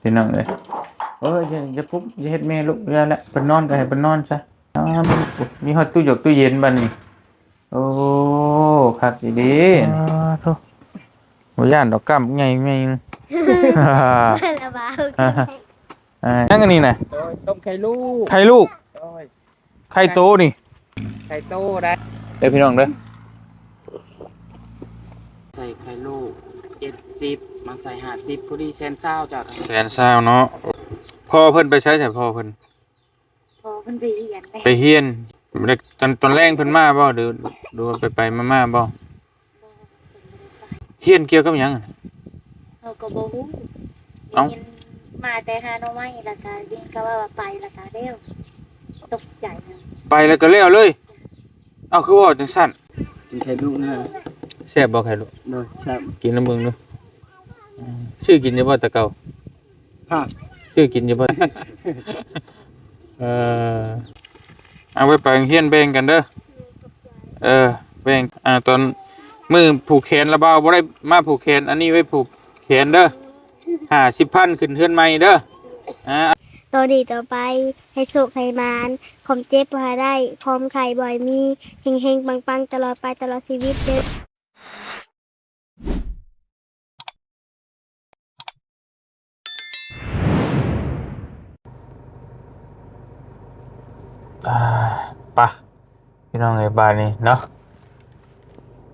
ພີ່ນ້ອງເອີຍ. ໂອ້ຍ ຢ່າ ຢ່າປຸກ ຢ່າເຮັດແມ່ລູກ ຢ່າລະ ເພິ່ນນອນກໍໃຫ້ເພິ່ນນອນຊະ. ອ້າ ມີ ມີຮອດຕູ້ຢົກຕູ້ເຢັນບັດນີ້. ໂອ້ ຄັກອີ່ຫຼີ. ອ້າ ໂທ້ ບໍ່ຢ້ານດອກ ກ້າມໃຫຍ່ແມ່ງ. ລະບາວ ອ່າ ຍັງອັນນີ້ນະ? ໂດຍ ຕົ້ມໄຂ່ລູກ. ໄຂ່ລູກ? ໂດຍ. ໄຂ່ໂຕນີ້ ໄຂ່ໂຕໄດ້ ເດີພີ່ນ້ອງເດີ. ໃສ່ໄຂ່ລູກເຈັດສິບ ມັນໃສ່ຫ້າສິບ ພໍດີແສນຊາວເຈົ້າ. ແສນຊາວເນາະ. ພໍ່ເພິ່ນໄປໃສ? ໃສພໍ່ເພິ່ນ? ພໍ່ເພິ່ນໄປຮຽນເດ້. ໄປຮຽນ. ແລ້ວຕອນ ຕອນແລງເພິ່ນມາບໍ່ ຫຼື ຫຼືວ່າໄປໆມາໆບໍ່? ຮຽນກ່ຽວກັບຫຍັງ? ເຮົາກໍບໍ່ຮູ້. ເອົ້າ ໄດ້ຍິນມາແຕ່ຫາໜໍ່ໄມ້ ແລ້ວກໍໄດ້ຍິນເຂົາເວົ້າວ່າໄປ ແລ້ວກໍແລ້ວ. ຕົກໃຈນະ. ໄປແລ້ວກໍແລ້ວເລີຍ? ເອົ້າ ຄືເວົ້າຈັ່ງຊັ້ນ? ກິນໄຂ່ລູກນະ. ແຊບບໍ່ໄຂ່ລູກ? ໂດຍ ແຊບ. ກິນນຳເບິ່ງດູ. ອືມ ຊື້ກິນຢູ່ບໍ່ແຕ່ເກົ່າ? ຮະ? ຊື້ກິນຢູ່ບໍ່? ເອີ ເອົາໄວ້ໄປໂຮງຮຽນແບ່ງກັນເດີ. ເອີ ແບ່ງ ອ່າ ຕອນມື້ຜູກແຂນລະບ່າວບໍ່ໄດ້ມາຜູກແຂນ ອັນນີ້ໄວ້ຜູກແຂນເດີ. ຫ້າສິບພັນຂຶ້ນເຮືອນໃໝ່ເດີ. ອ່າ ຕໍ່ນີ້ຕໍ່ໄປ ໃຫ້ໂຊກໃຫ້ໝານ ຄວາມເຈັບບໍ່ໃຫ້ໄດ້ ຄວາມໄຂ້ບໍ່ໃຫ້ມີ ເຮັງໆປັງໆຕະຫຼອດໄປຕະຫຼອດຊີວິດເດີ. ອ່າ ໄປ ພີ່ນ້ອງເອີຍ ບາດນີ້ເນາະ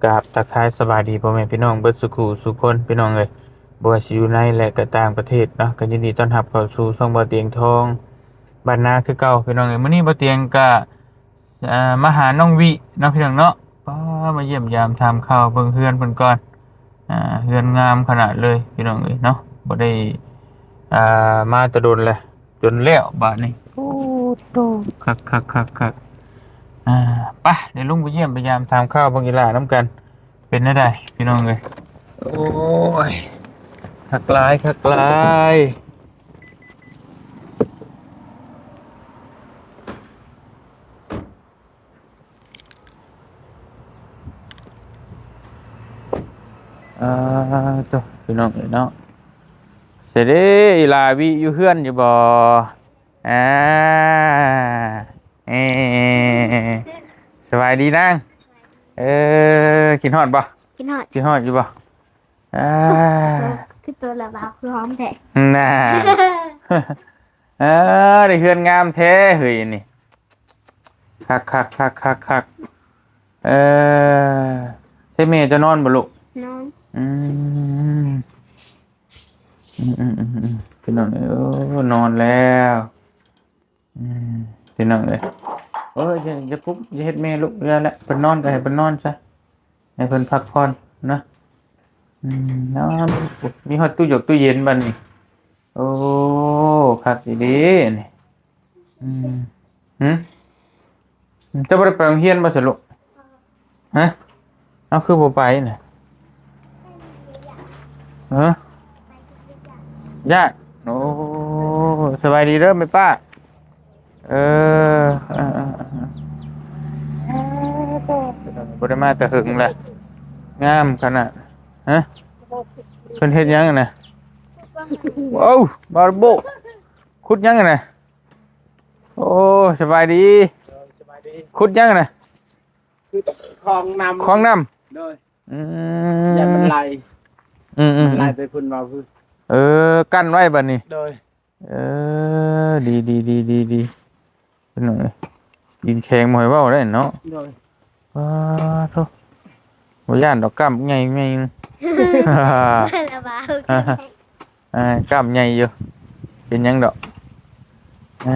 ກາບທັກທາຍສະບາຍດີພໍ່ແມ່ພີ່ນ້ອງເບິດສູ່ຄູ່ສູ່ຄົນ ພີ່ນ້ອງເອີຍ ບໍ່ວ່າຊິຢູ່ໃນ ແລະ ກໍຕ່າງປະເທດເນາະ. ກໍຍິນດີຕ້ອນຮັບເຂົ້າສູ່ຊ່ອງບ່າວຕຽງທອງບ້ານນາຄືເກົ່າ ພີ່ນ້ອງເອີຍ. ມື້ນີ້ບ່າວຕຽງກະ ອ່າ ມາຫານ້ອງວິເນາະ ພີ່ນ້ອງເນາະ. ປ້າ ມາຢ້ຽມຢາມຖາມຂ່າວເບິ່ງເຮືອນເພິ່ນກ່ອນ. ອ່າ ເຮືອນງາມຂະໜາດເລີຍ ພີ່ນ້ອງເອີຍເນາະ. ບໍ່ໄດ້ ອ່າ ມາແຕ່ດົນແລ້ວ ຈົນແລ້ວບາດນີ້. ໂອ້ໂຕ ຄັກໆໆໆ. ອ່າ ໄປ ດຽວລົງໄປຢ້ຽມໄປຢາມຖາມຂ່າວເບິ່ງອີ່ຫຼ້ານຳກັນ ເປັນແນວໃດ ພີ່ນ້ອງເອີຍ. ໂອ້ຍ ຄັກຫຼາຍ ຄັກຫຼາຍ. ອ່າ ໂຕ ພີ່ນ້ອງເອີຍເນາະ. ໃສເດ້ ອີ່ຫຼ້າວິຢູ່ເຮືອນຢູ່ບໍ່? ອ່າ ເອີ ສະບາຍດີນາງ. ເອີ ຄິດຮອດບໍ່? ຄິດຮອດ. ຄິດຮອດຢູ່ບໍ່? ອ່າ ຄືໂຕລະບ່າວຄືຫອມແທ້ ນາ. ເອີ ໄດ້ເຮືອນງາມແທ້ເຮີ້ຍນີ້. ຄັກໆໆໆໆ. ເອີ ໃຊ່ແມ່ເຈົ້ານອນບໍ່ລູກ? ນອນ. ອືມ ອືມໆໆ ພີ່ນ້ອງເອີຍ ນອນແລ້ວ. ອືມ ພີ່ນ້ອງເອີຍ ໂອ້ຍ ຢ່າ ຢ່າປຸກ ຢ່າເຮັດແມ່ລູກ ຢ່າລະ ເພິ່ນນອນກໍໃຫ້ເພິ່ນນອນຊະ ໃຫ້ເພິ່ນພັກຜ່ອນເນາະ. ອືມ ນອນ ມີຮອດຕູ້ຢົກຕູ້ເຢັນບັດນີ້. ໂອ້ ຄັກອີ່ຫຼີນີ້. ອືມ ຫື? ເຈົ້າບໍ່ໄດ້ໄປໂຮງຮຽນບໍ່ສະລູກ? ຮະ? ເອົາ ຄືບໍ່ໄປນະ? ເອີ ຢ້ານ. ໂອ້ ສະບາຍດີເດີແມ່ປ້າ. ເອີ ເອີ ເອີ ບໍ່ໄດ້ມາແຕ່ເຫິງລະ. ງາມຂະໜາດ. ຮະ? ເພິ່ນເຮັດຫຍັງນະ? ໂອ້ ບາໂບ ຂຸດຫຍັງນະ? ໂອ້ ສະບາຍດີ. ໂດຍ ສະບາຍດີ. ຂຸດຫຍັງນະ? ຂຸດຄອງນ້ຳ. ຄອງນ້ຳ. ໂດຍ. ອືມ ຢ້ານມັນໄຫຼ. ອືມໆໆ ໄຫຼໄປພຸ້ນມາພຸ້ນ. ເອີ ກັ້ນໄວ້ບັດນີ້. ໂດຍ. ເອີ ດີໆໆໆ ພີ່ນ້ອງເອີຍ ດິນແຂງບໍ່ໃຫ້ເວົ້າໄດ້ເນາະ. ໂດຍ. ປາໂທ ບໍ່ຢ້ານດອກ ກ້າມໃຫຍ່ໆ ລະບາວ ອ່າ ກ້າມໃຫຍ່ຢູ່ ເປັນຫຍັງດອກ. ເອີ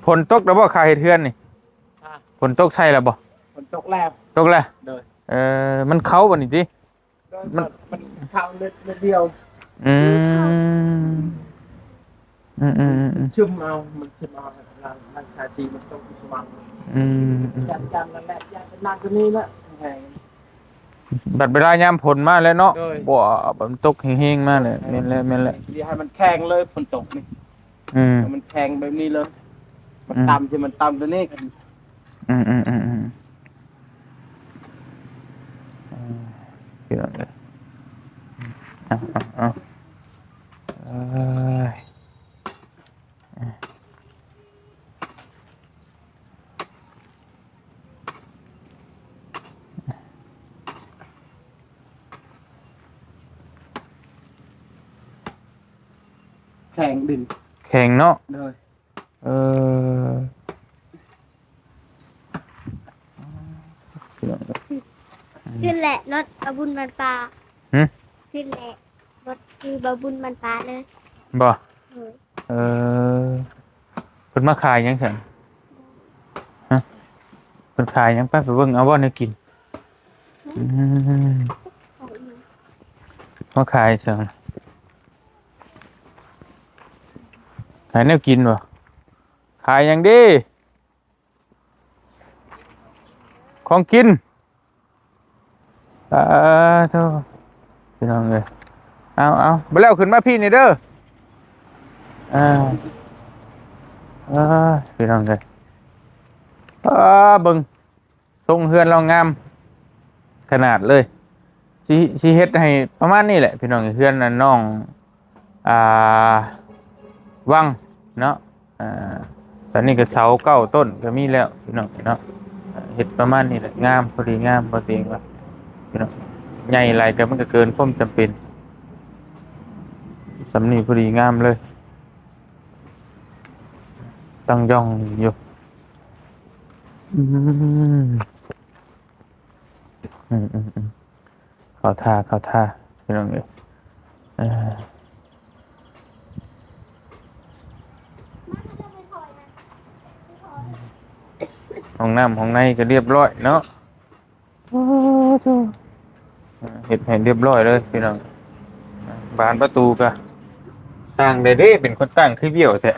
ຝົນຕົກແລ້ວບໍ່ ຄ່າເຮັດເຮືອນນີ້? ຮະ? ຝົນຕົກໃສ່ແລ້ວບໍ່? ຝົນຕົກແລ້ວ. ຕົກແລ້ວ? ໂດຍ. ເອີ ມັນເຂົ້າບັດນີ້ຕິ? ໂດຍ ມັນ ມັນ ມັນເຂົ້າເລັດ ເລັດດຽວ. ອືມ ອືມໆໆໆ ຊຶມເອົາ ມັນຊຶມເອົາ ຫຼັງ ຫຼັງຊາຊີມັນຕົກສະຫວ່າງ. ອືມ ຢ້ານ ຢ້ານນັ້ນແຫຼະ ຢ້ານເປັນໜັກກວ່ານີ້ແຫຼະ. ບັດເວລາຍາມຝົນມາແລ້ວເນາະ. ໂດຍ. ບໍ່ ມັນຕົກແຮງໆມາແລ້ວ. ແມ່ນແລ້ວ ແມ່ນແລ້ວ. ຊິໃຫ້ມັນແຂງເລີຍ ຝົນຕົກນີ້. ອືມ ໃຫ້ມັນແຂງແບບນີ້ເລີຍ. ມັນ ອືມ ຕ່ຳ ທີ່ມັນຕ່ຳຕົວນີ້. ອືມໆໆໆ ເອີ ພີ່ນ້ອງເອີຍ. ເອົາ ເອົາ ເອົາ ເອີຍ ແຂງດິນ ແຂງເນາະ ໂດຍ ເອີ ຂຶ້ນແຫຼະ ລົດອະບຸນບ້ານປ່າ ຫຶ? ຂຶ້ນແຫຼະ ລົດຄືບ່າວບຸນບ້ານປ່າເລີຍ ບໍ່? ໂດຍ ເອີ ເພິ່ນມາຂາຍຫຍັງຊັ້ນ? ຫະ? ເພິ່ນຂາຍຫຍັງ? ໄປ ໄປເບິ່ງເອົາບໍ່ແນວກິນ ອືມ ມາຂາຍຫຍັງ? ຂາຍແນວກິນບໍ່? ຂາຍຫຍັງດີ? ຂອງກິນ ອາ ໂທ້ ພີ່ນ້ອງເອີຍ ເອົາ ເອົາ ບໍ່ແລ້ວຂຶ້ນມາພີ້ນີ້ເດີ ອາ ເອີ ພີ່ນ້ອງເອີຍ ອາ ເບິ່ງ ຊົງເຮືອນລາວງາມຂະໜາດເລີຍ ຊິ ຊິເຮັດໃຫ້ປະມານນີ້ແຫຼະ ພີ່ນ້ອງເອີຍ ເຮືອນອັນນ້ອງ ອ່າ ວັງເນາະ ອ່າ ຕອນນີ້ກໍເສົາເກົ້າຕົ້ນກໍມີແລ້ວ ພີ່ນ້ອງເນາະ ເຮັດປະມານນີ້ແຫຼະ ງາມ ພໍດີງາມ ບໍ່ເຕັງວ່າ ພີ່ນ້ອງ ໃຫຍ່ຫຼາຍກໍມັນກໍເກີນຄວາມຈຳເປັນ ສ່ຳນີ້ພໍດີງາມເລີຍ ຕັ້ງຢ່ອງຢູ່ ອືມ ອືມໆໆ ເຂົ້າທ່າ ເຂົ້າທ່າ ພີ່ນ້ອງເອີຍ ເອີ ຫ້ອງນ້ຳຫ້ອງໃນກໍລຽບລ້ອຍເນາະ ໂອ້ໂທ້ ເຮັດໃຫ້ລຽບລ້ອຍເລີຍພີ່ນ້ອງ ບານປະຕູກໍສ້າງໄດ້ເດ້ ເປັນຄົນຕັ້ງຄືບ້ຽວແທ້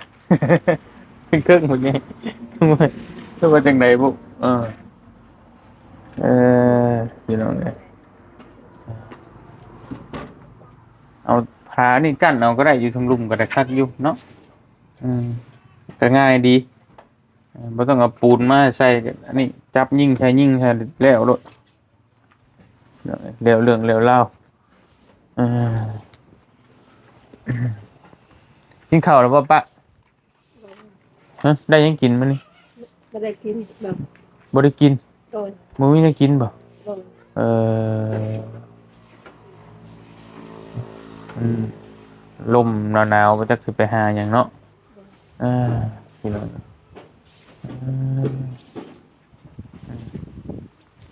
ເຄິ່ງໆ ພຸ້ນນີ້ ຄືວ່າຈັ່ງໃດບຸ ເອີ ເອີ ພີ່ນ້ອງເອີຍ ເອົາຜ້ານີ້ກັ້ນເອົາກໍໄດ້ ຢູ່ເທິງລຸ່ມກໍໄດ້ ຄັກຢູ່ເນາະ ອືມ ກໍງ່າຍດີ ເອີ ບໍ່ຕ້ອງເອົາປູນມາໃສ່ ອັນນີ້ຈັບຍິງໃສ່ ຍິງໃສ່ແລ້ວໂລດ ແລ້ວເລື່ອງແລ້ວລາວ ເອີ ກິນເຂົ້າແລ້ວບໍ່ປະ? ຮະ ໄດ້ຫຍັງກິນມື້ນີ້? ບໍ່ໄດ້ກິນ ບໍ່ ບໍ່ໄດ້ກິນ ໂດຍ ບໍ່ມີແນວກິນບໍ່? ໂດຍ ເອີ ອືມ ລົມໜາວໆ ບໍ່ຈັກຊິໄປຫາຫຍັງເນາະ ໂດຍ ເອີ ພີ່ນ້ອງ ເອີ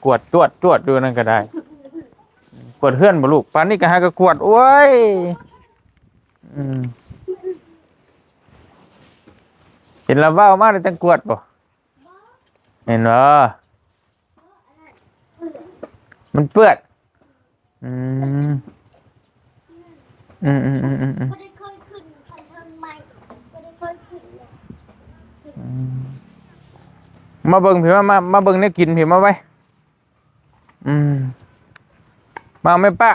ກວດຈວດໆ ຢູ່ນັ້ນກໍໄດ້ ກວດເຮືອນບໍ່ລູກ? ປານນີ້ກໍຫາກໍກວດ ໂອ້ຍ ອືມ ເຫັນລາວເວົ້າມາແລ້ວຈັ່ງກວດບໍ່? ແມ່ນບໍ່? ມັນເປື້ອນ ອືມ ອືມໆ ບໍ່ໄດ້ເຄີຍຂຶ້ນ ຄັນເທິງໄມ້ ບໍ່ໄດ້ເຄີຍຂຶ້ນເລີຍ ອືມ ມາເບິ່ງພີ້ ມາ ມາ ມາເບິ່ງແນວກິນພີ້ ມາໄວ ອືມ ມາແມ່ປ້າ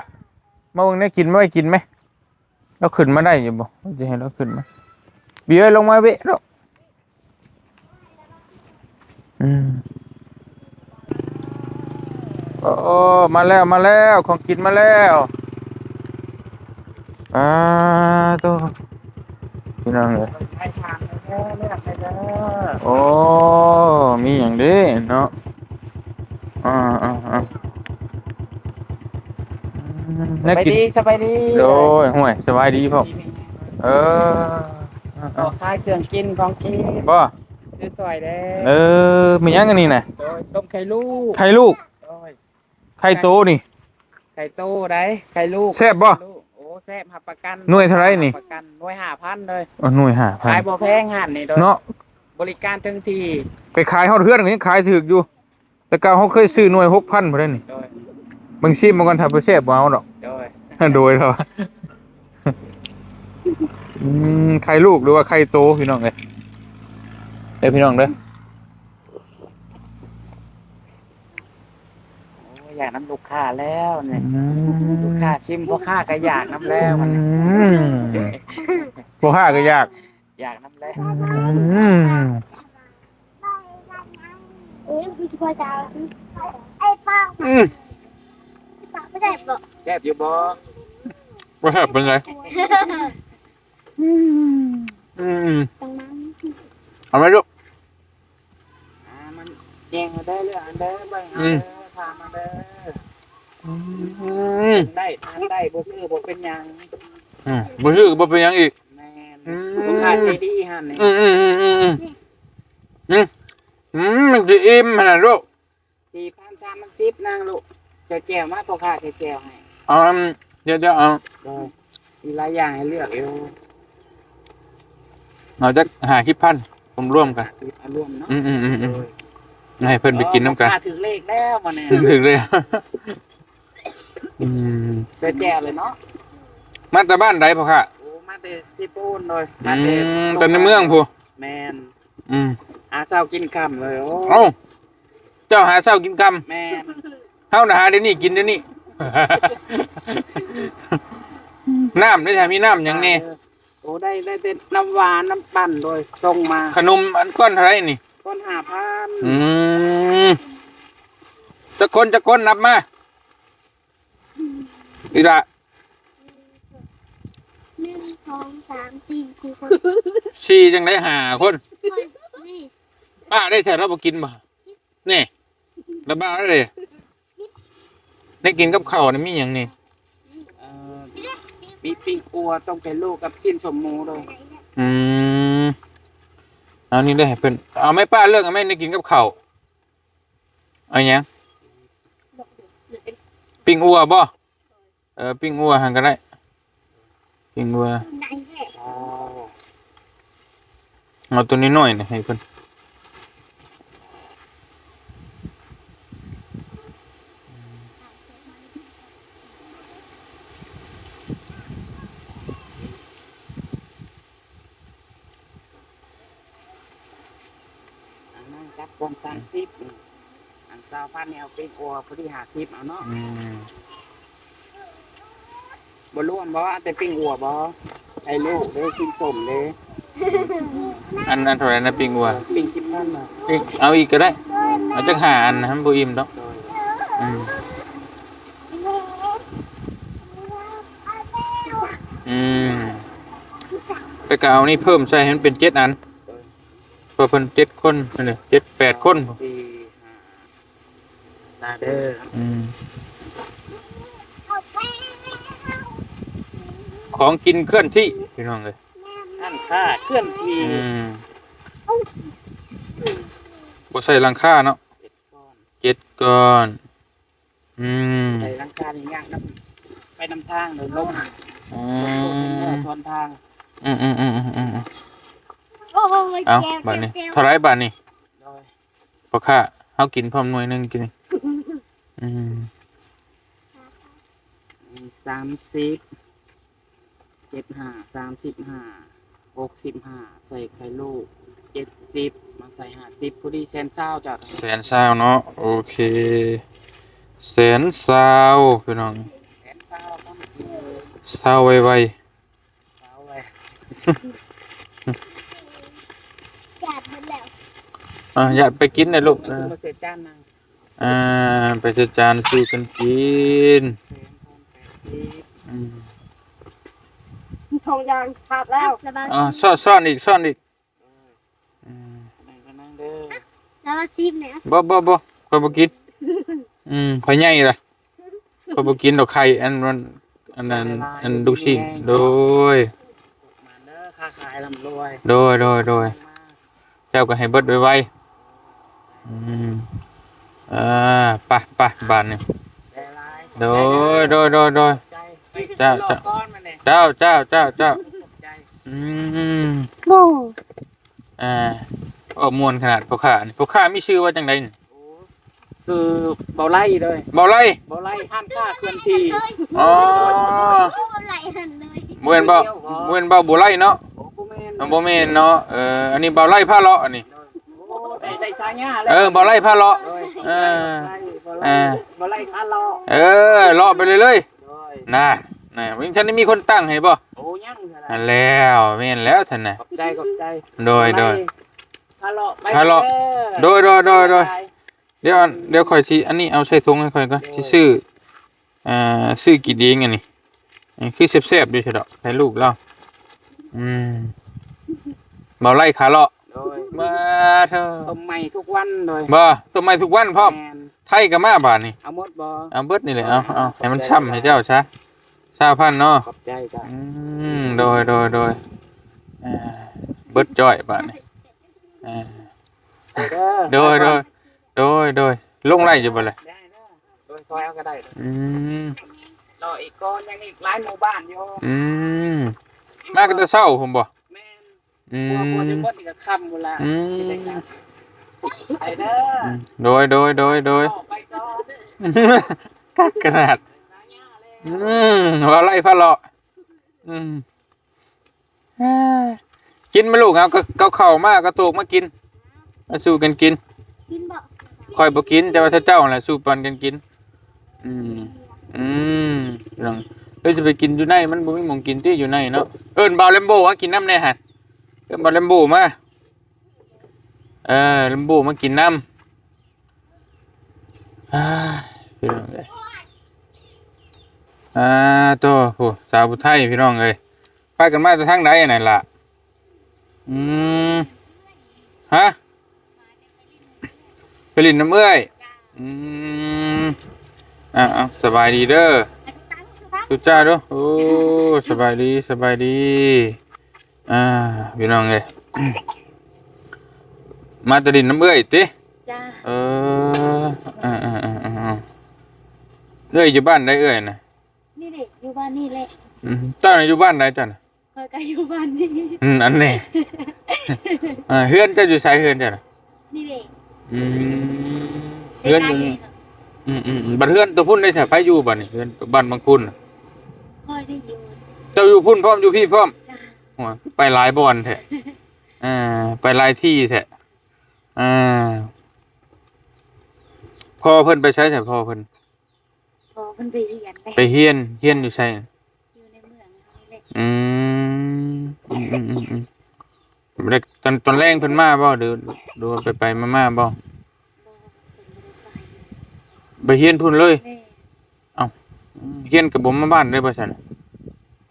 ມາເບິ່ງແນວກິນ ມາໄວກິນໄໝ? ລາວຂຶ້ນມາໄດ້ຢູ່ບໍ່? ຊິໃຫ້ລາວຂຶ້ນມາ ບີເອີຍ ລົງມາເວະໂລດ ອືມ ໂອ້ ມາແລ້ວ ມາແລ້ວ ຂອງກິນມາແລ້ວ ອາ ໂຕ ພີ່ນ້ອງເອີຍ ໂອ້ ມີຫຍັງເດ້ເນາະ ອ່າໆໆ ອືມ ສະບາຍດີ ສະບາຍດີ ໂດຍ ຫ້ວຍ ສະບາຍດີພໍ່ ເອີ ເອົາຂາຍເຄື່ອງກິນຂອງກິນ ບໍ່? ຊື້ຊ່ອຍແດ່ ເອີ ມີຫຍັງອັນນີ້ນະ? ໂດຍ ຕົ້ມໄຂ່ລູກ ໄຂ່ລູກ ໂດຍ ໄຂ່ໂຕນີ້ ໄຂ່ໂຕໃດ໋ ໄຂ່ລູກ ແຊບບໍ່? ໂອ້ ແຊບ ຮັບປະກັນ ໜ່ວຍເທົ່າໃດນີ້? ຮັບປະກັນ ໜ່ວຍຫ້າພັນເລີຍ ເອີ ໜ່ວຍຫ້າພັນ ຂາຍບໍ່ແພງຮ້ານນີ້ ໂດຍ ເນາະ ບໍລິການເຖິງທີ່ ໄປຂາຍຮອດເຮືອນກໍຍັງຂາຍຖືກຢູ່ ແຕ່ເກົ່າເຮົາເຄີຍຊື້ໜ່ວຍຫົກພັນພຸ້ນເດ້ນີ້ ໂດຍ ເບິ່ງຊີມເບິ່ງກ່ອນ ຖ້າບໍ່ແຊບບໍ່ເອົາດອກ ໂດຍ ໂດຍແລ້ວ ອືມ ໄຂ່ລູກ ຫຼືວ່າໄຂ່ໂຕ ພີ່ນ້ອງເອີຍ ເດີພີ່ນ້ອງເດີ ໂອ້ຍ ຢາກນຳລູກຄ້າແລ້ວນີ້ ອືມ ລູກຄ້າຊິມ ພໍ່ຄ້າກໍຢາກນຳແລ້ວ ອືມ ພໍ່ຄ້າກໍຢາກ ຢາກນຳແລ້ວ ອືມ ອືມ ແຊບບໍ່? ແຊບຢູ່ບໍ່? ບໍ່ແຊບປານໃດ. ອືມ ອືມ ຕ້ອງມາ ເອົາໄວ້ລູກ. ອ່າ ມັນແຍງເອົາເດີ ເລືອກເອົາເດີ ເບິ່ງເອົາເດີ ອືມ ຖາມເອົາເດີ. ອືມ ໄດ້ ທານໄດ້ ບໍ່ຊື້ບໍ່ເປັນຫຍັງ. ອືມ ບໍ່ຊື້ກໍບໍ່ເປັນຫຍັງອີກ. ແມ່ນ ອືມ ລູກຄ້າໃຈດີຫັ້ນນີ້. ອືມໆໆໆໆ ອືມ ອືມ ມັນຊິອີ່ມຫັ້ນນະລູກ. ສີ່ພັນ ສາມພັນສິບ ນາງລູກ ໃສ່ແຈ່ວມາ ພໍ່ຄ້າໃສ່ແຈ່ວໃຫ້. ເອົາ ອັນ ດຽວ ດຽວເອົາ ໂດຍ ມີຫຼາຍຢ່າງໃຫ້ເລືອກຢູ່. ເອົາຈັກຫ້າສິບພັນ ລວມໆກັນ ຫ້າສິບ ເອົາລວມເນາະ. ອືມໆໆໆ ໂດຍ ໃຫ້ເພິ່ນໄປກິນນຳກັນ. ພໍ່ຄ້າຖືກເລກແລ້ວບັດນີ້ ຖືກເລກ. ອືມ ໃສ່ແຈ່ວເລີຍເນາະ. ມາແຕ່ບ້ານໃດພໍ່ຄ້າ? ໂອ້ ມາແຕ່ເຊໂປນ. ໂດຍ ອືມ ມາແຕ່ ແຕ່ໃນເມືອງພຸ້ນ. ແມ່ນ ອືມ ຫາເຊົ້າກິນຄ່ຳເລີຍ. ໂອ້ ເອົ້າ ເຈົ້າຫາເຊົ້າກິນຄ່ຳ. ແມ່ນ ເຮົານະຫາດຽວນີ້ກິນດຽວນີ້. ນ້ຳເດ້ ຖ້າມີນ້ຳຫຍັງແດ່? ໂອ້ ໄດ້ ໄດ້ແຕ່ນ້ຳຫວານ ນ້ຳປັ່ນ ໂດຍສົ່ງມາ. ຂະໜົມອັນກ້ອນເທົ່າໃດນີ້? ກ້ອນຫ້າພັນ. ອືມ ຈັກຄົນ ຈັກຄົນ ນັບມາ. ອີ່ຫຼ້າ ໜຶ່ງ ສອງ ສາມ ສີ່ ສີ່ຄົນ. ສີ່ ຈັ່ງໃດ ຫ້າຄົນ. ໂອ້ຍ ນີ້ ປ້າໄດ້ແທ້ ລາວບໍ່ກິນບໍ່? ນີ້ ລະບ້າເດ້. ໄດ້ກິນກັບເຂົ້ານີ້ມີຫຍັງນີ້? ເອີ ມີປີ້ງອົ່ວ ຕົ້ມໄຂ່ລູກ ກັບຊີ້ນສົ້ມໝູເດີ. ອືມ ເອົານີ້ເດີ ໃຫ້ເພິ່ນ. ເອົາແມ່ ປ້າເລືອກເອົາແມ່ ໄດ້ກິນກັບເຂົ້າ. ເອົາຫຍັງ? ປີ້ງອົ່ວບໍ່? ເອີ ປີ້ງອົ່ວຫັ້ນກໍໄດ້ ປີ້ງອົ່ວ. ເອົາຕົວນ້ອຍໆນີ້ໃຫ້ເພິ່ນ. ອັນນັ້ນຈັບກອງສາມສິບ ອືມ ອັນຊາວພັນນີ້ເອົາປີ້ງອົ່ວພໍດີຫ້າສິບເອົາເນາະ. ອືມ ບໍ່ລວມບໍ່? ເອົາແຕ່ປີ້ງອົ່ວບໍ່? ໃຫ້ລູກເດ້ ກິນສົ້ມເດ້. ອັນ ອັນເທົ່າໃດນະ ປີ້ງອົ່ວ? ເອີ ປີ້ງສິບພັນນະ. ປີ້ງ ເອົາອີກກໍໄດ້ ເອົາຈັກຫ້າອັນນະ ມັນບໍ່ອີ່ມດອກ. ໂດຍ ອືມ ອືມ ແລ້ວກໍເອົານີ້ເພີ່ມໃສ່ໃຫ້ມັນເປັນເຈັດອັນ. ໂດຍ ເພາະເພິ່ນເຈັດຄົນ ອັນນີ້ເຈັດແປດຄົນ. ສອງ ສີ່ ຫ້າ ຕາເດີ. ອືມ ຂອງກິນເຄື່ອນທີ່ ພີ່ນ້ອງເອີຍ ຮ້ານຄ້າເຄື່ອນທີ່. ອືມ ບໍ່ໃສ່ຫຼັງຄາເນາະ ເຈັດກ້ອນ ເຈັດກ້ອນ. ອືມ ໃສ່ຫຼັງຄານີ້ຍາກນຳ ໄປນຳທາງເດີ ລົມ ອືມ ລົມໂພດລົມແມ່ສອນທາງ. ອືມໆໆໆໆ ໂອ້ຍ ເອົ້າ ເຈັບ ບາດນີ້ ເຈັບ ເທົ່າໃດບາດນີ້? ໂດຍ ພໍ່ຄ້າ ເຮົາກິນພ້ອມໜ່ວຍໜຶ່ງກິນນີ້. ອືມ ສາມສິບ ເຈັດຫ້າ ສາມສິບຫ້າ ຫົກສິບຫ້າ ໃສ່ໄຂ່ລູກ ເຈັດສິບ ມາໃສ່ຫ້າສິບ ພໍດີແສນຊາວ. ເຈົ້າ ແສນຊາວເນາະ ໂອເຄ ແສນຊາວ ພີ່ນ້ອງ ແສນຊາວ ຊາວໄວໆ ເອົາໄວ້ ຢາດເບິດແລ້ວ. ອ່າ ຢາດໄປກິນເດີລູກ. ເອີ ມາເສຍຈານນາງ ອ່າ ໄປເສຍຈານຊື້ກັນກິນ. ອືມ ທອງຢາງຂາດແລ້ວ. ອ່າ ຊ້ອນ ຊ້ອນອີກ ຊ້ອນອີກ. ອືມ ນັ່ງກໍນັ່ງເດີ ແລ້ວຊິມແຫຼະ. ບໍ່ ບໍ່ ບໍ່ ຂ້ອຍບໍ່ກິນ. ອືມ ຂ້ອຍໃຫຍ່ລະ. ຂ້ອຍບໍ່ກິນດອກໄຂ່ ອັນ ອັນ ອັນນັ້ນ ອັນລູກຊີ້ນ. ໂດຍ ໂດຍ ຄ້າຂາຍລ່ຳລວຍ. ໂດຍ ໂດຍ ໂດຍ ເຈົ້າກໍໃຫ້ເບິດໄວໆ. ອືມ ເອີ ໄປ ໄປ ບາດນີ້. ໂດຍ ໂດຍ ໂດຍ ໂດຍ ເຈົ້າ ເຈົ້າ ເຈົ້າ ເຈົ້າ ເຈົ້າ. ອືມ ອ່າ ເວົ້າມ່ວນຂະໜາດ. ພໍ່ຄ້ານີ້ ພໍ່ຄ້າມີຊື່ວ່າຈັ່ງໃດນີ້? ໂອ້ ຊື່ເບົາໄລເດີ. ເບົາໄລ ເບົາໄລ ຮ້ານຄ້າເຄື່ອນທີ່. ອໍ ເບົາໄລຫັ້ນເລີຍ. ບໍ່ແມ່ນເບົາ ບໍ່ແມ່ນເບົາບົວໄລເນາະ? ໂອ້ ບໍ່ແມ່ນ ບໍ່ແມ່ນເນາະ. ເອີ ອັນນີ້ເບົາໄລພາເລາະ ອັນນີ້. ໂອ້ ໄດ້ ໄດ້ສາຍາແລ້ວ. ເອີ ເບົາໄລພາເລາະ. ໂດຍ ເອີ ເບົາໄລ ເອີ ເບົາໄລພາເລາະ. ເອີ ເລາະໄປເລື້ອຍໆ. ໂດຍ ນະ ນະ ຍັງທັນໄດ້ມີຄົນຕັ້ງໃຫ້ບໍ່? ໂອ້ ຍັງ. ນັ້ນແລ້ວ ແມ່ນແລ້ວຊັ້ນນະ. ຂອບໃຈ ຂອບໃຈ. ໂດຍ ໂດຍ ພາເລາະໄປ ພາເລາະ. ໂດຍ ໂດຍ ໂດຍ ໂດຍ. ດຽວ ດຽວຂ້ອຍຊິ ອັນນີ້ເອົາໃສ່ຖົງໃຫ້ຂ້ອຍກ່ອນ. ໂດຍ ຊິຊື້ ເອີ ຊື້ກິນເອງອັນນີ້. ເອີ ຄືແຊບໆຢູ່ຊະດອກ ໃຫ້ລູກລາວ. ອືມ ເບົາໄລ່ຂາເລາະ. ໂດຍ ມາເທີ ຕົ້ມໃໝ່ທຸກວັນ. ໂດຍ ບໍ່ ຕົ້ມໃໝ່ທຸກວັນພ້ອມ. ແມ່ນ ໄທກໍມາບາດນີ້. ເອົາໝົດບໍ່? ເອົາເບິດນີ້ແຫຼະ. ເອົາ ເອົາ ໃຫ້ມັນຊ້ຳໃຫ້ເຈົ້າຊະ ຊາວພັນເນາະ. ຂອບໃຈເຈົ້າ. ອືມ ໂດຍ ໂດຍ ໂດຍ ເອີ ເບິດຈ້ອຍບາດນີ້. ເອີ ເດີ ໂດຍ ໂດຍ ໂດຍ ໂດຍ ລົງໄລ່ຢູ່ບໍ່ລະ? ໄດ້ເດີ ໂດຍ ຊອຍເອົາກໍໄດ້. ອືມ ລໍອີກກ່ອນ ຍັງອີກຫຼາຍໝູ່ບ້ານຢູ່. ອືມ ມາກໍແຕ່ເຊົ້າພຸ້ນບໍ່? ແມ່ນ. ອືມ ກວ່າ ກວ່າຊິໝົດນີ້ກໍຄ່ຳພຸ້ນລະ. ອືມ ໄປເດີ. ອືມ ໂດຍ ໂດຍ ໂດຍ ໂດຍ ອອກໄປກ່ອນ. ຄັກຂະໜາດ. ອືມ ເວົ້າໄລ່ພາເລາະ. ອືມ ກິນມາລູກ. ເອົາ ກໍເອົາເຂົ້າມາ ເອົາກະໂຕກມາກິນ ມາສູ່ກັນກິນ. ກິນບໍ່? ຂ້ອຍບໍ່ກິນ ແຕ່ວ່າເຈົ້າຫັ້ນແຫຼະສູ່ປັນກັນກິນ. ອືມ ອືມ ພີ່ນ້ອງ ເອີ ຊິໄປກິນຢູ່ໃນ ມັນບໍ່ມີໝ່ອງກິນຕິ ຢູ່ໃນເນາະ. ເອີ້ນບ່າວແລມໂບມາກິນນຳແດ່ຫັ້ນ ເອີ້ນບ່າວແລມໂບມາ. ເອີ ແລມໂບມາກິນນຳ. ອ່າ ພີ່ນ້ອງເອີຍ ອ່າ ໂຕ ຜູ້ສາວຜູ້ໄທ ພີ່ນ້ອງເອີຍ ພາກັນມາແຕ່ທາງໃດນັ້ນລະ? ອືມ ຮະ? ໄປຫຼິ້ນນຳເອື້ອຍ. ອືມ ອ່າ ເອົາ ສະບາຍດີເດີ ທຸກເຈົ້າເດີ. ໂອ້ ສະບາຍດີ ສະບາຍດີ. ອ່າ ພີ່ນ້ອງເອີຍ ມາແຕ່ຫຼິ້ນນຳເອື້ອຍຕິ? ຈ້າ. ເອີ ເອີ ເອີ ເອີ ເອີ ເອື້ອຍຢູ່ບ້ານໃດເອື້ອຍນະ? ນີ້ເດ້ ຢູ່ບ້ານນີ້ແຫຼະ. ອືມ ເຈົ້ານະຢູ່ບ້ານໃດເຈົ້ານະ? ຂ້ອຍກໍຢູ່ບ້ານນີ້. ອືມ ອັນນີ້ ອ່າ ເຮືອນເຈົ້າຢູ່ໃສ ເຮືອນເຈົ້ານະ? ນີ້ເດ້. ອືມ ເຮືອນຢູ່ນີ້. ອືມໆໆ ບັດເຮືອນຕົວພຸ້ນໄດ້ໃສ ໃຜຢູ່ບັດນີ້ ເຮືອນບ້ານບາງຄຸນນະ? ຂ້ອຍໄດ້ຢູ່. ເຈົ້າຢູ່ພຸ້ນພ້ອມ ຢູ່ພີ້ພ້ອມ? ຈ້າ. ໂອ້ຍ ໄປຫຼາຍບ່ອນແທ້ ອ່າ ໄປຫຼາຍທີ່ແທ້ ອ່າ ພໍ່ເພິ່ນໄປໃສ ໃສພໍ່ເພິ່ນ? ພໍ່ເພິ່ນໄປຮຽນເດ້. ໄປຮຽນ ຮຽນຢູ່ໃສ? ຢູ່ໃນເມືອງເຮົານີ້ແຫຼະ. ອືມ ອືມໆໆ ແລ້ວຕອນ ຕອນແລງເພິ່ນມາບໍ່ ຫຼື ຫຼືວ່າໄປໆມາໆບໍ່? ບໍ່ ເພິ່ນບໍ່ໄດ້ໄປ ໄປຮຽນພຸ້ນເລີຍ? ແມ່ນ. ເອົ້າ ຮຽນກໍບໍ່ມາບ້ານເລີຍບໍ່ຊັ້ນ?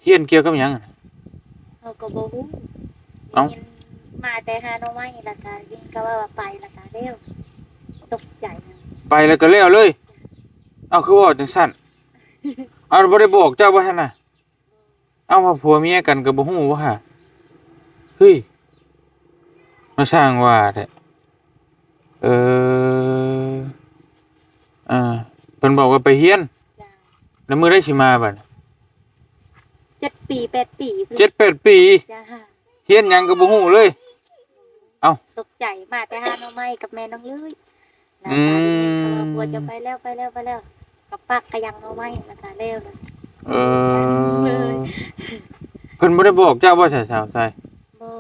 ຮຽນກ່ຽວກັບຫຍັງ? ເຮົາກໍບໍ່ຮູ້. ເອົ້າ ໄດ້ຍິນມາແຕ່ຫາໜໍ່ໄມ້ ແລ້ວກໍຍິນເຂົາເວົ້າວ່າໄປ ແລ້ວກໍແລ້ວ. ຕົກໃຈ. ໄປແລ້ວກໍແລ້ວເລີຍ? ເອົ້າ ຄືເວົ້າຈັ່ງຊັ້ນ? ເອົ້າ ບໍ່ໄດ້ບອກເຈົ້າບໍ່ຊັ້ນນະ? ເອົ້າ ວ່າຜົວເມຍກັນກໍບໍ່ຮູ້ບໍ່ຫາ? ເຮີ້ຍ ມາຊ່າງວ່າແທ້. ເອີ ອ່າ ເພິ່ນບອກວ່າໄປຮຽນ. ຈ້າ. ແລ້ວມື້ໃດຊິມາບັດ? ເຈັດປີ ແປດປີພຸ້ນ. ເຈັດແປດປີ? ຈ້າ. ຮຽນຫຍັງກໍບໍ່ຮູ້ເລີຍ. ເອົ້າ ຕົກໃຈ ມາແຕ່ຫາໜໍ່ໄມ້ກັບແມ່ນ້ອງເລີຍ. ອືມ ແລ້ວກໍໄດ້ຍິນເຂົາວ່າຜົວຈະໄປແລ້ວ ໄປແລ້ວ ໄປແລ້ວ ກໍປັກກະຍັງໜໍ່ໄມ້ ແລ້ວກໍແລ້ວເລີຍ. ເອີ ເພິ່ນບໍ່ໄດ້ບອກເຈົ້າບໍ່ ສາວໄຊ? ບໍ່.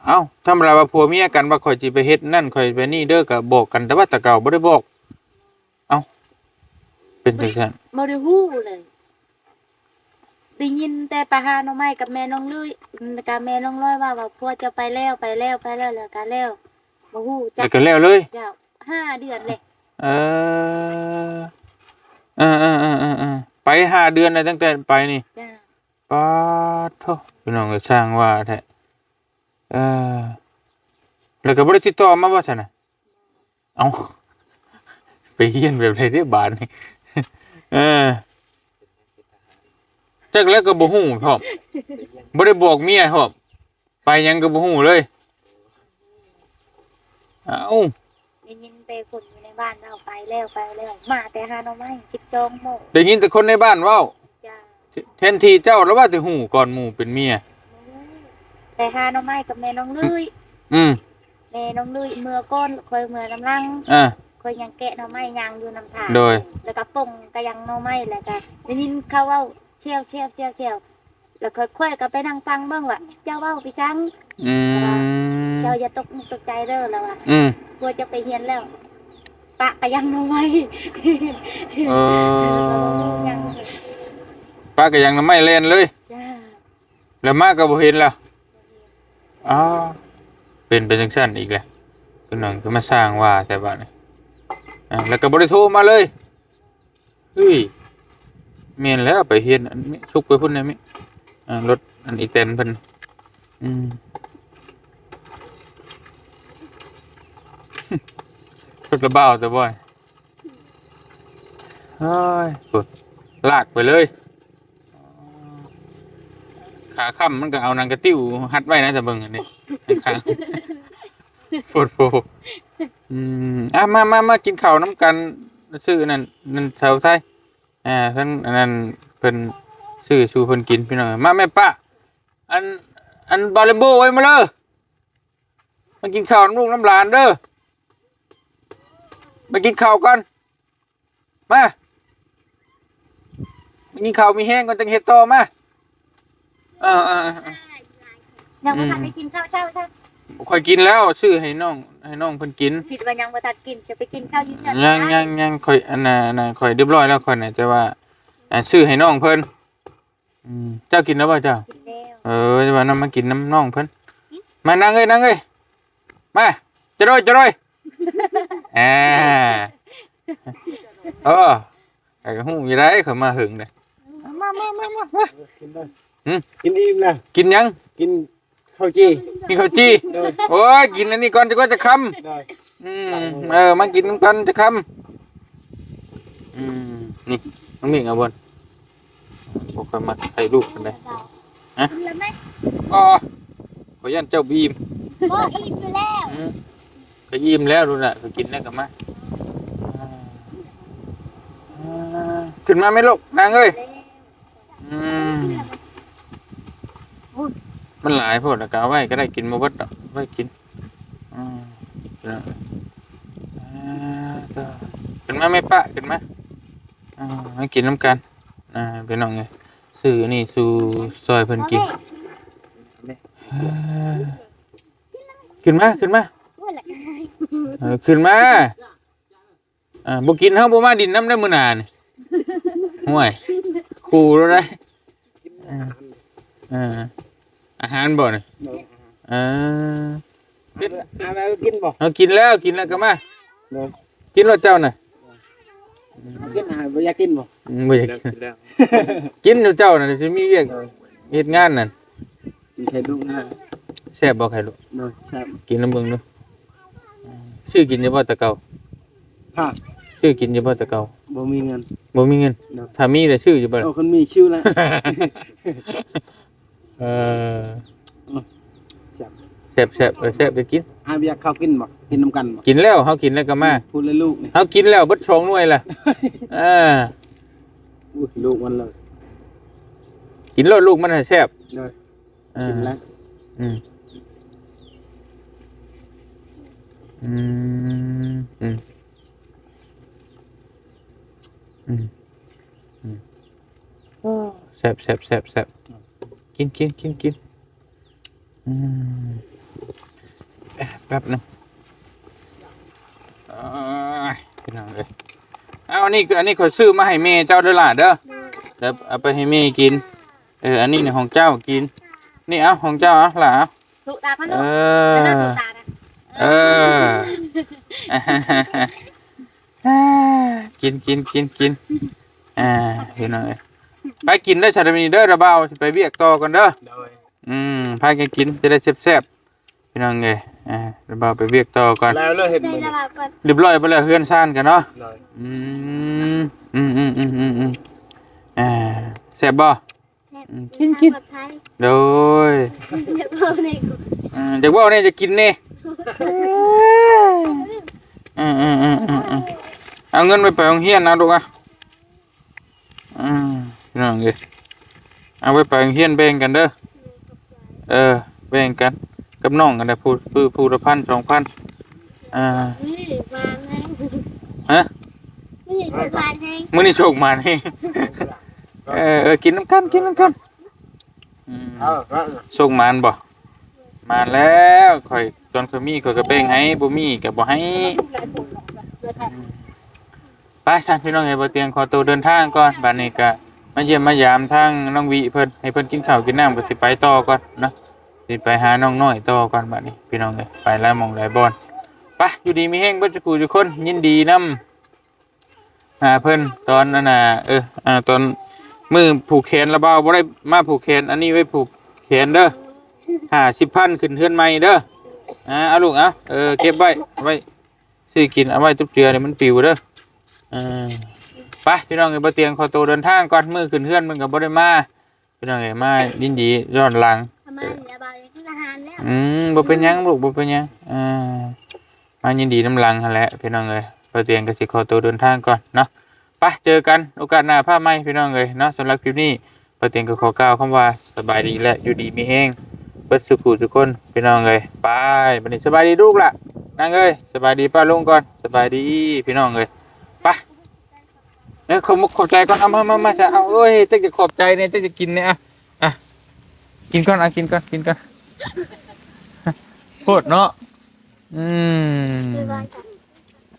ເອົ້າ ທຳມະດາວ່າຜົວເມຍກັນ ວ່າຂ້ອຍຊິໄປເຮັດນັ້ນ ຂ້ອຍໄປນີ້ເດີ ກໍບອກກັນແຕ່ວ່າແຕ່ເກົ່າ ບໍ່ໄດ້ບອກ. ເອົ້າ ເປັນຈັ່ງຊັ້ນ? ບໍ່ໄດ້ຮູ້ເລີຍ. ໄດ້ຍິນແຕ່ໄປຫາໜໍ່ໄມ້ກັບແມ່ນ້ອງເລີຍ ກັບແມ່ນ້ອງລອຍ ວ່າ ວ່າຜົວຈະໄປແລ້ວ ໄປແລ້ວ ໄປແລ້ວ ແລ້ວກໍແລ້ວ ບໍ່ຮູ້ຈັກ ແລ້ວກໍແລ້ວເລີຍ. ເຈົ້າ ຫ້າເດືອນແຫຼະ. ເອີ ເອີໆໆໆໆ ໄປຫ້າເດືອນແລ້ວ ຕັ້ງແຕ່ໄປນີ້. ຈ້າ. ປາດໂທ້ ພີ່ນ້ອງເອີຍ ຊ່າງວ່າແທ້. ເອີ ແລ້ວກໍບໍ່ໄດ້ຕິດຕໍ່ມາບໍ່ຊັ້ນນະ? ເອົ້າ ໄປຮຽນແບບໃດເດ້ບາດນີ້? ເອີ ຈັກແລ້ວກໍບໍ່ຮູ້ພ້ອມ ບໍ່ໄດ້ບອກເມຍພ້ອມ ໄປຫຍັງກໍບໍ່ຮູ້ເລີຍ. ເອົ້າ ໄດ້ຍິນແຕ່ຄົນຢູ່ໃນບ້ານເວົ້າ ໄປແລ້ວ ໄປແລ້ວ ມາແຕ່ຫາໜໍ່ໄມ້ ສິບສອງໂມງ. ໄດ້ຍິນແຕ່ຄົນໃນບ້ານເວົ້າ? ຈ້າ. ແທນທີ່ເຈົ້າລະວ່າຊິຮູ້ກ່ອນໝູ່ເປັນເມຍ. ໄປຫາໜໍ່ໄມ້ກັບແມ່ນ້ອງເລີຍ. ອືມ ແມ່ນ້ອງເລີຍເມືອກ່ອນ ຂ້ອຍເມືອນຳຫຼັງ. ອ່າ ຂ້ອຍຍັງແກະໜໍ່ໄມ້ ຍ່າງຢູ່ນຳທາງ. ໂດຍ. ແລ້ວກໍປົ່ງກະຍັງໜໍ່ໄມ້ ແລ້ວກໍໄດ້ຍິນເຂົາເວົ້າແຊວໆໆໆ ແລ້ວຂ້ອຍ ຂ້ອຍກໍໄປນັ່ງຟັງເບິ່ງວ່າ ເຈົ້າເວົ້າໄປສັງ. ອືມ ເຈົ້າຢ່າຕົກອົກຕົກໃຈເດີ ລະວ່າ. ອືມ ຜົວຈະໄປຮຽນແລ້ວ ປະກະຍັງໜໍ່ໄມ້. ເອີ ປະກະຍັງໜໍ່ໄມ້ແລ່ນເລີຍ. ຈ້າ. ແລ້ວມາກໍບໍ່ເຫັນແລ້ວ. ອ້າວ ເປັນໄປຈັ່ງຊັ້ນອີກແຫຼະ ເປັນຫຍັງຄືມາສ້າງວ່າແທ້ບາດນີ້. ອ່າ ແລ້ວກໍບໍ່ໄດ້ໂທມາເລີຍ. ເຮີ້ຍ ແມ່ນແລ້ວ ໄປຮຽນ ອັນນີ້ ຊຸກໄປພຸ້ນແດ່ແມ່. ອ່າ ລົດອັນອີແຕນເພິ່ນ. ອືມ ລົດລະບ່າວແຕ່ບໍ່. ໂອ້ຍ ພຸ້ນ ລາກໄປເລີຍ. ຂາຄ້ຳມັນກໍເອົາໜັງກະຕິ້ວຮັດໄວ້ນະ ແຕ່ເບິ່ງອັນນີ້ຂ້າງໆ. ໂພດໂພ. ອືມ ອ່ະ ມາ ມາ ມາກິນເຂົ້ານຳກັນ. ຊື້ອັນນັ້ນ ນັ້ນ ເຖົ້າໄທ ອ່າ ເພິ່ນອັນນັ້ນ ເພິ່ນຊື້ສູ່ເພິ່ນກິນ ພີ່ນ້ອງ. ມາແມ່ປ້າ ອັນ ອັນ ບາເລມໂບ ເອີຍ ມາເລີ ມາກິນເຂົ້ານຳລູກນຳຫຼານເດີ. ມາກິນເຂົ້າກ່ອນ ມາ ມາກິນເຂົ້າມີແຮງກ່ອນ ຈັ່ງເຮັດຕໍ່ ມາ. ເອີໆ ຍັງບໍ່ທັນໄດ້ກິນເຂົ້າເຊົ້າຊ້ຳ. ຂ້ອຍກິນແລ້ວ ຊື້ໃຫ້ນ້ອງ ໃຫ້ນ້ອງເພິ່ນກິນ. ຄິດວ່າຍັງບໍ່ທັນກິນ ຈະໄປກິນເຂົ້າຢູ່ເຮືອນ. ຍັງ ຍັງ ຍັງ ຂ້ອຍ ອັນນ່າ ອັນນ່າ ຂ້ອຍຮຽບຮ້ອຍແລ້ວ ຂ້ອຍນະ ແຕ່ວ່າ ອັນ ຊື້ໃຫ້ນ້ອງເພິ່ນ. ອືມ ເຈົ້າກິນແລ້ວບໍ່ເຈົ້າ? ກິນແລ້ວ. ເອີ ວ່ານຳມາກິນນຳນ້ອງເພິ່ນ. ມານັ່ງເອີຍ ນັ່ງເອີຍ ມາ ຈະໂດຍ ຈະໂດຍ. ອ່າ ໂອ້ ຂ້ອຍກໍຮູ້ຢູ່ໄດ໋ ຂ້ອຍມາເຫິງເດ້. ມາ ມາ ມາ ມາ ມາ ກິນເດີ. ຫືມ? ກິນອີ່ມແລ້ວ. ກິນຫຍັງ? ກິນເຂົ້າຈີ່. ກິນເຂົ້າຈີ່. ໂດຍ. ໂອ້ຍ ກິນອັນນີ້ກ່ອນ ຈັກກ່ອນຈະຄ່ຳ. ໂດຍ. ອືມ ເອີ ມາກິນນຳກັນຈັກຄຳ. ອືມ ນີ້ ນ້ອງມິກເອົາບໍ່? ບໍ່ຄ່ອຍມັກຖ່າຍຮູບປານໃດ. ຮະ? ອໍ ຂ້ອຍຢ້ານເຈົ້າບໍ່ອີ່ມ. ບໍ່ ອີ່ມຢູ່ແລ້ວ. ອືມ ກໍອີ່ມແລ້ວ ລູກນະ ກໍກິນແລ້ວກໍມາ. ອ່າ ຂຶ້ນມາແມ່ລູກ ນາງເອີຍ. ອືມ ມັນຫຼາຍໂພດ ແລ້ວກໍເອົາໄວ້ກໍໄດ້ ກິນບໍ່ເບິດດອກ ໄວ້ກິນ. ອືມ ເອີ ຂຶ້ນມາແມ່ປ້າ ຂຶ້ນມາ. ອ່າ ມາກິນນຳກັນ ອ່າ ພີ່ນ້ອງເອີຍ. ຊື້ອັນນີ້ສູ່ ຊ່ອຍເພິ່ນກິນ. ຂຶ້ນມາ ຂຶ້ນມາ ເອີ ຂຶ້ນມາ. ອ່າ ບໍ່ກິນ ເຮົາບໍ່ມາດິນນຳໄດ້ມື້ໜ້ານີ້. ໂອ້ຍ ຂູ່ແລ້ວໄດ໋. ເອີ ເອີ ອາຫານບໍ່ນີ້? ໂດຍ. ເອີ ກິນ ຫາແມ່ກິນບໍ່? ເຮົາກິນແລ້ວ ກິນແລ້ວກໍມາ. ໂດຍ. ກິນໂລດເຈົ້ານະ. ກິນ ຫາ ບໍ່ຢາກກິນບໍ່? ອືມ ບໍ່ຢາກກິນ. ກິນແລ້ວ ກິນຢູ່ເຈົ້ານະ ຊິມີວຽກ. ໂດຍ. ເຮັດງານນັ້ນ ກິນໄຂ່ລູກນະ. ແຊບບໍ່ໄຂ່ລູກ? ໂດຍ ແຊບ. ກິນນຳເບິ່ງດູ. ຊື້ກິນຢູ່ບໍ່ແຕ່ເກົ່າ? ຮະ? ຊື້ກິນຢູ່ບໍ່ແຕ່ເກົ່າ? ບໍ່ມີເງິນ. ບໍ່ມີເງິນ. ໂດຍ. ຖ້າມີລະຊື້ຢູ່ບໍ່? ໂອ້ ຄັນມີຊື້ລະ. ເອີ ອືມ ແຊບ ແຊບ ເອີ ແຊບ ໄປກິນ. ຫາວຽກເຂົ້າກິນບໍ່? ກິນນຳກັນບໍ່? ກິນແລ້ວ ເຮົາກິນແລ້ວກໍມາ. ອືມ ພຸ້ນລະລູກນີ້ ເຮົາກິນແລ້ວເບິດສອງໜ່ວຍລະ. ອ່າ ອຸ້ຍ ລູກມັນເລີຍ ກິນໂລດ ລູກມັນແຊບ. ໂດຍ. ອ່າ ກິນແລ້ວ. ອືມ ອືມ ອືມ ອືມ ອືມ ໂອ້ ແຊບ ແຊບ ແຊບ ແຊບ. ກິນ ກິນ ກິນ ກິນ. ອືມ ເອີ ແປັບໜຶ່ງ. ເອີຍ ພີ່ນ້ອງເອີຍ ເອົາ ອັນນີ້ ອັນນີ້ຂ້ອຍຊື້ມາໃຫ້ແມ່ເຈົ້າເດີຫຼ້າເດີ. ດຽວເອົາໄປໃຫ້ແມ່ກິນ. ເອີ ອັນນີ້ຂອງເຈົ້າກິນ. ນີ້ ເອົາ ຂອງເຈົ້າ ເອົາຫຼ້າ ເອົາ. ເອີ ເອີ ກິນ ກິນ ກິນ ກິນ. ອ່າ ພີ່ນ້ອງເອີຍ ໄປກິນເດີ ຊາດາມີເດີ ລະບ່າວຊິໄປວຽກຕໍ່ກ່ອນເດີ. ໂດຍ. ອືມ ພາກັນກິນຈະໄດ້ແຊບໆ ພີ່ນ້ອງເອີຍ. ອ່າ ລະບ່າວໄປວຽກຕໍ່ກ່ອນ. ແລ້ວເລີຍເຮັດ ໃຈລະບ່າວກ່ອນ ຮຽບຮ້ອຍໄປແລ້ວ ເຮືອນຊານກັນເນາະ. ໂດຍ. ອືມ ອືມ ອ່າ ແຊບບໍ່? ແຊບ. ອືມ ກິນ ກິນ. ໂດຍ. ຢາກເວົ້າແດ່ ອ່າ ຢາກເວົ້າແດ່ ຢາກກິນແດ່. ອືມ ເອົາເງິນໄປ ໄປໂຮງຮຽນນະລູກອະ. ອືມ ພີ່ນ້ອງເອີຍ ເອົາໄວ້ໄປໂຮງຮຽນແບ່ງກັນເດີ. ເອີ ແບ່ງກັນກັບນ້ອງກັນໄດ້ ຜູ້ ຜູ້ ຜູ້ລະພັນສອງພັນ. ອ່າ ມື້ນີ້ໂຊກໝານແຮງ ຮະ? ມື້ນີ້ໂຊກໝານແຮງ ມື້ນີ້ໂຊກໝານແຮງ. ເອີ ເອີ ກິນນຳກັນ ກິນນຳກັນ. ອືມ ເອີ ໂຊກໝານບໍ່? ໝານແລ້ວ ຂ້ອຍ ຕອນຂ້ອຍມີ ຂ້ອຍກໍແບ່ງໃຫ້ ບໍ່ມີກໍບໍ່ໃຫ້. ອືມ ໄປຊັ້ນ ພີ່ນ້ອງເອີຍ ບໍ່ຕຽງຂໍໂຕເດີນທາງກ່ອນ. ບັດນີ້ກໍມາຢ້ຽມມາຢາມທາງນ້ອງວິເພິ່ນ ໃຫ້ເພິ່ນກິນເຂົ້າກິນນ້ຳ ກໍຊິໄປຕໍ່ກ່ອນເນາະ. ຊິໄປຫານ້ອງນ້ອຍຕໍ່ກ່ອນບັດນີ້ ພີ່ນ້ອງເອີຍ. ໄປຫຼາຍໝ່ອງຫຼາຍບ່ອນ. ໄປ ຢູ່ດີມີແຮງເບິດສູ່ຜູ້ສູ່ຄົນ. ຍິນດີນຳ ຫາເພິ່ນຕອນອັນນ່າ ເອີ ອ່າ ຕອນ ມື້ຜູກແຂນລະບ່າວບໍ່ໄດ້ມາຜູກແຂນ ອັນນີ້ໄວ້ຜູກແຂນເດີ ຫ້າສິບພັນຂຶ້ນເຮືອນໃໝ່ເດີ. ອ່າ ເອົາລູກ ເອົາ ເອີ ເກັບໄວ້ ໄວ້ຊື້ກິນ ເອົາໄວ້ຕຸບເຈືອນີ້ມັນປິວເດີ. ເອີ ໄປພີ່ນ້ອງເອີຍ ບໍ່ຕຽງຂໍໂຕເດີນທາງກ່ອນ ມື້ຂຶ້ນເຮືອນມັນກໍບໍ່ໄດ້ມາ ພີ່ນ້ອງເອີຍ ມາຍິນດີຍ້ອນຫຼັງ ປະມານນີ້ແຫຼະ ບ່າວຢາກກິນອາຫານແລ້ວ. ອືມ ບໍ່ເປັນຫຍັງລູກ ບໍ່ເປັນຫຍັງ ອ່າ ມາຍິນດີນຳຫຼັງຫັ້ນແຫຼະພີ່ນ້ອງເອີຍ. ບ່າວຕຽງກໍຊິຂໍໂຕເດີນທາງກ່ອນເນາະ ໄປເຈີກັນໂອກາດໜ້າພາໃໝ່ພີ່ນ້ອງເອີຍເນາະ. ສຳລັບຄລິບນີ້ບ່າວຕຽງກໍຂໍກ່າວຄຳວ່າສະບາຍດີ ແລະ ຢູ່ດີມີແຮງເບິດສູ່ຜູ້ສູ່ຄົນພີ່ນ້ອງເອີຍ. ໄປ ບັດນີ້ສະບາຍດີລູກຫຼ້ານາງເອີຍ ສະບາຍດີປ້າລຸງກ່ອນ ສະບາຍດີພີ່ນ້ອງເອີຍ. ໄປ ເອີ ຂອບມຸກຂອບໃຈກ່ອນ ເອົາ ມາ ມາ ມາຊະ ເອົາ ໂອ້ຍ ຈັກຈະຂອບໃຈແດ່ ຈັກຈະກິນແດ່ ອ່ະ ອ່ະ ກິນກ່ອນ ອ່ະ ກິນກ່ອນ ກິນກ່ອນ ໂພດເນາະ. ອືມ ອືມ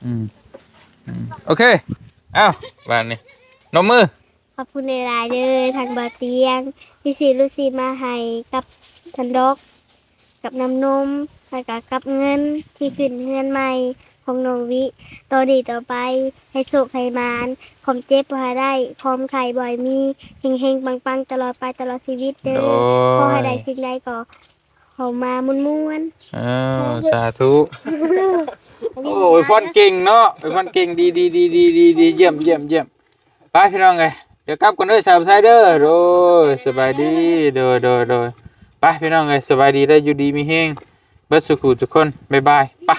ອືມ ໂອເຄ ເອົ້າ ບາດນີ້ ນົບມື. ຂອບຄຸນຫຼາຍໆເດີ ທາງບ່າວຕຽງ ທີ່ຊື້ລູຊີມາໃຫ້ກັບສັນດອກ ກັບນ້ຳນົມ ແລ້ວກະກັບເງິນທີ່ຂຶ້ນເຮືອນໃໝ່ຂອງນ້ອງວິ ຕໍ່ນີ້ຕໍ່ໄປ ໃຫ້ໂຊກໃຫ້ໝານ ຄວາມເຈັບບໍ່ໃຫ້ໄດ້ ຄວາມໄຂ້ບໍ່ໃຫ້ມີ ເຮັງໆປັງໆຕະຫຼອດໄປຕະຫຼອດຊີວິດເດີ. ໂອ້ຍ ຂໍໃຫ້ໄດ້ສິ່ງໃດກໍເຂົ້າມາມ່ວນໆ. ເອີ ສາທຸ. ໂອ້ຍ ອວຍພອນເກັ່ງເນາະ ອວຍພອນເກັ່ງ ດີໆໆໆໆ ຢ້ຽມໆໆ. ໄປພີ່ນ້ອງເອີຍ ດຽວກັບກ່ອນເດີສາວໄທເດີ. ໂດຍ ສະບາຍດີ ໂດຍໆໆ. ໄປພີ່ນ້ອງເອີຍ ສະບາຍດີເດີ ຢູ່ດີມີແຮງເບິດສູ່ຜູ້ສູ່ຄົນ ບາຍບາຍ ໄປ.